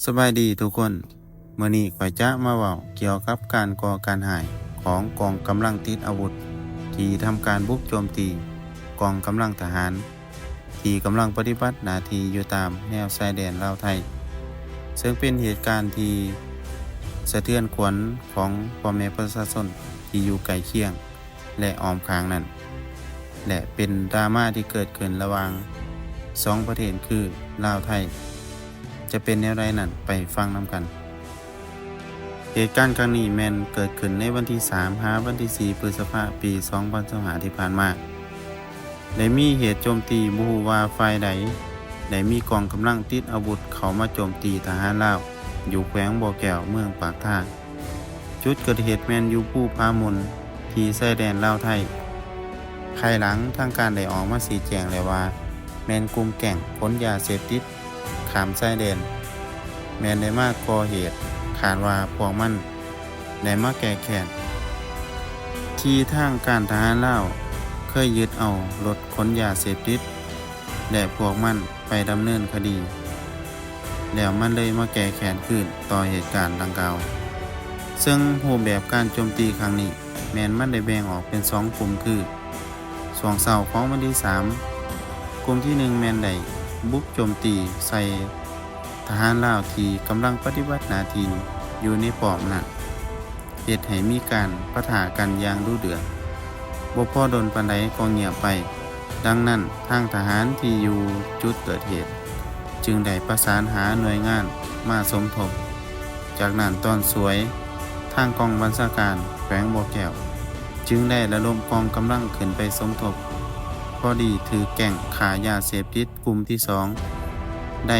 ສະບາຍດີທຸກຄົນ, ມື້ນີ້ຂ້ອຍຈະມາເວົ້າກ່ຽວກັບການກໍ່ການຮ້າຍຂອງກອງກຳລັງຕິດອາວຸດ ທີ່ທຳການບຸກໂຈມຕີກອງກຳລັງທະຫານ ທີ່ກຳລັງປະຕິບັດໜ້າທີ່ຢູ່ຕາມແນວຊາຍແດນລາວໄທ, ເຊິ່ງເປັນເຫດການທີ່ສະເທືອນຂວັນຂອງພໍ່ແມ່ປະຊາຊົນທີ່ຢູ່ໃກ້ຄຽງ ແລະ ອ້ອມຂ້າງນັ້ນ ແລະ ເປັນດຣາມາທີ່ເກີດຂຶ້ນລະຫວ່າງສອງປະເທດຄືລາວໄທ. ຈະເປັນແນວໃດນັ້ນ ໄປຟັງນຳກັນ. ເຫດການຄັ້ງນີ້ແມ່ນເກີດຂຶ້ນໃນວັນທີສາມ ຫາວັນທີສີ່ ພຶດສະພາ ປີສອງພັນຊາວຫ້າ ທີ່ຜ່ານມາ. ໄດ້ມີເຫດໂຈມຕີ ບໍ່ຮູ້ວ່າຝ່າຍໃດ ໄດ້ມີກອງກຳລັງຕິດອາວຸດເຂົ້າມາໂຈມຕີທະຫານລາວ ຢູ່ແຂວງບໍ່ແກ້ວ ເມືອງປາກທາ. ຈຸດເກີດເຫດແມ່ນຢູ່ພູຜາໝຸ່ນ ທີ່ຊາຍແດນລາວໄທ. ພາຍຫຼັງທາງການໄດ້ອອກມາຊີ້ແຈງແລ້ວວ່າ ແມ່ນກຸ່ມແກ້ງຂົນຢາເສບຕິດຂ້າມຊາຍແດນ ແມ່ນໄດ້ມາກໍ່ເຫດ, ຄາດວ່າພວກມັນໄດ້ມາແກ້ແຄ້ນ ທີ່ທາງການທະຫານລາວເຄີຍຍຶດເອົາລົດຂົນຢາເສບຕິດ ແລະ ພວກມັນໄປດຳເນີນຄະດີ ແລ້ວມັນເລີຍມາແກ້ແຄ້ນຄືນຕໍ່ເຫດການດັ່ງກ່າວ. ເຊິ່ງຮູບແບບການໂຈມຕີຄັ້ງນີ້ ແມ່ນມັນໄດ້ແບ່ງອອກເປັນສອງກຸ່ມຄື ຊ່ວງເຊົ້າຂອງວັນທີສາມ ກຸ່ມທີໜຶ່ງແມ່ນໄດ້ບຸກໂຈມຕີໃສ່ທະຫານລາວທີ່ກຳລັງປະຕິບັດໜ້າທີ່ຢູ່ໃນປ້ອມນັ້ນ ເຮັດໃຫ້ມີການປະທະກັນຢ່າງດຸເດືອດ. ບໍ່ພໍດົນປານໃດກໍງຽບໄປ. ດັ່ງນັ້ນ, ທາງທະຫານທີ່ຢູ່ຈຸດເກີດເຫດຈຶ່ງໄດ້ປະສານຫາໜ່ວຍງານມາສົມທົບ. ຈາກນັ້ນຕອນສວຍ, ທາງກອງບັນຊາການແຂວງບໍ່ແກ້ວຈຶ່ງໄດ້ລະດົມກອງກຳລັງຂຶ້ນໄປສົມທົບ. ພໍດີຖືກແກ້ງຄ້າຢາເສບຕິດກຸ່ມທີສອງໄດ້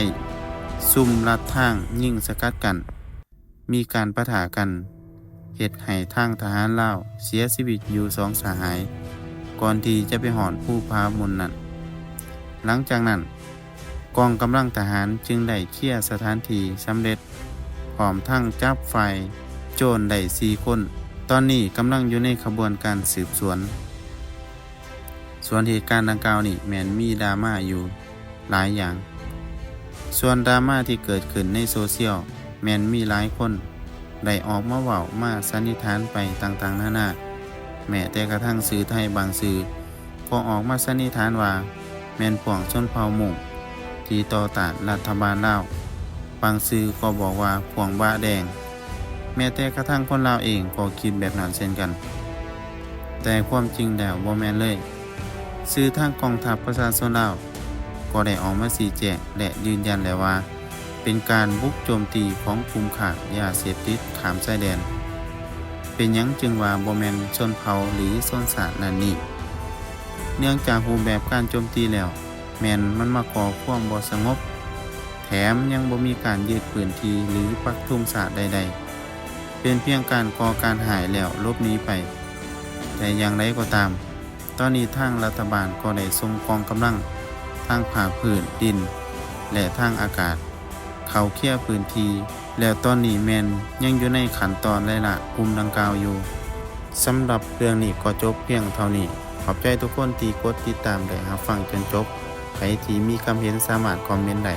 ຊຸ່ມລັດທາງຍິງສະກັດກັ້ນ. ມີການປະທະກັນ ເຮັດໃຫ້ທາງທະຫານລາວເສຍຊີວິດຢູ່ສອງສະຫາຍ ກ່ອນທີ່ຈະໄປຮອດພູຜາໝຸ່ນນັ້ນ. ຫຼັງຈາກນັ້ນ, ກອງກຳລັງທະຫານຈຶ່ງໄດ້ເຄຍສະຖານທີ່ສຳເລັດ, ພ້ອມທັງຈັບຝ່າຍໂຈນໄດ້ສີ່ຄົນ. ຕອນນີ້ກຳລັງຢູ່ໃນຂະບວນການສືບສວນ. ສ່ວນເຫດການດັ່ງກ່າວນີ້ແມ່ນມີດຣາມາຢູ່ຫຼາຍຢ່າງ. ສ່ວນດຣາມາທີ່ເກີດຂຶ້ນໃນໂຊຊຽວ ແມ່ນມີຫຼາຍຄົນໄດ້ອອກມາເວົ້າມາສັນນິຖານໄປຕ່າງໆນານາ. ແມ້ແຕ່ກະທັ່ງສື່ໄທບາງສື່ກໍອອກມາສັນນິຖານວ່າ ແມ່ນພວກຊົນເຜົ່າມົ້ງທີ່ຕໍ່ຕ້ານລັດຖະບານລາວ. ບາງສື່ກໍບອກວ່າພວກບະແດງ. ແມ້ແຕ່ກະທັ່ງຄົນລາວເອງກໍຄິດແບບນັ້ນເຊັ່ນກັນ. ແຕ່ຄວາມຈິງແລ້ວບໍ່ແມ່ນເລີຍ. ສື່ທາງກອງທັບປະຊາຊົນລາວກໍໄດ້ອອກມາຊີ້ແຈງ ແລະ ຢືນຢັນແລ້ວວ່າ ເປັນການບຸກໂຈມຕີຂອງກຸ່ມຄ້າຢາເສບຕິດຂ້າມຊາຍແດນ. ເປັນຫຍັງຈຶ່ງວ່າບໍ່ແມ່ນຊົນເຜົ່າ ຫຼື ຊົນຊາດນັ້ນນີ້? ເນື່ອງຈາກຮູບແບບການໂຈມຕີແລ້ວ ແມ່ນມັນມາກໍ່ຄວາມບໍ່ສະຫງົບ, ແຖມຍັງບໍ່ມີການຍຶດພື້ນທີ່ ຫຼື ປັກທຸງຊາດໃດໆ, ເປັນພຽງການກໍ່ການຮ້າຍແລ້ວຫຼົບໜີໄປ. ແຕ່ຢ່າງໃດກໍຕາມ, ຕອນນີ້ທາງລັດຖະບານກໍໄດ້ສົ່ງກອງກຳລັງທັງພາກພື້ນ, ດິນ ແລະ ທາງອາກາດ ເຂົ້າເຄຍພື້ນທີ່ ແລ້ວຕອນນີ້ແມ່ນຍັງຢູ່ໃນຂັ້ນຕອນໄລ່ລ່າກຸ່ມດັ່ງກ່າວຢູ່. ສຳລັບເລື່ອງນີ້ກໍຈົບພຽງເທົ່ານີ້. ຂອບໃຈທຸກຄົນທີ່ກົດຕິດຕາມ ແລະ ຮັບຟັງຈົນຈົບ. ໃຜທີ່ມີຄຳເຫັນສາມາດຄອມເມັນໄດ້.